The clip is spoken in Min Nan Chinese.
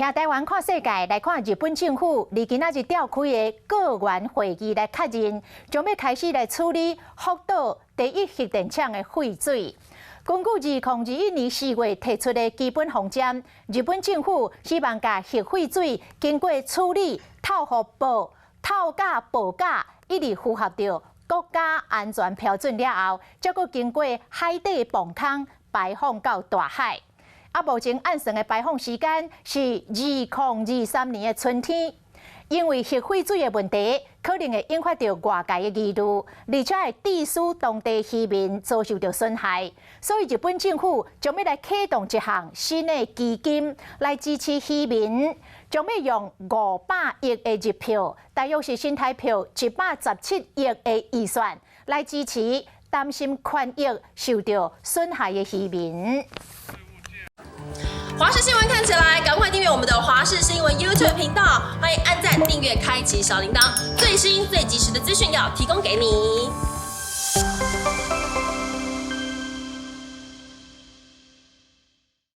聽台灣看世界，來看日本政府佇今仔日召開的閣員會議來確認，將欲開始來處理福島第一核電廠的廢水。根據2021年4月提出的基本方針，日本政府希望共核廢水經過處理，透予報、透甲報價，一直符合著國家安全標準了後，才閣經過海底泵腔排放到大海。啊，目前按算的排放時間是2023年的春天。因為核廢水的問題，可能會引發著外界的疑慮，而且會致使當地漁民遭受著損害。所以日本政府將欲來啟動一項新的基金來支持漁民，將欲用500億的日票，大約是新台票117億的預算來支持擔心權益受著損害的漁民。華視新聞看起來，趕快訂閱我們的華視新聞 YouTube 頻道，歡迎按讚、訂閱、開啟小鈴鐺，最新最及時的資訊要提供給你。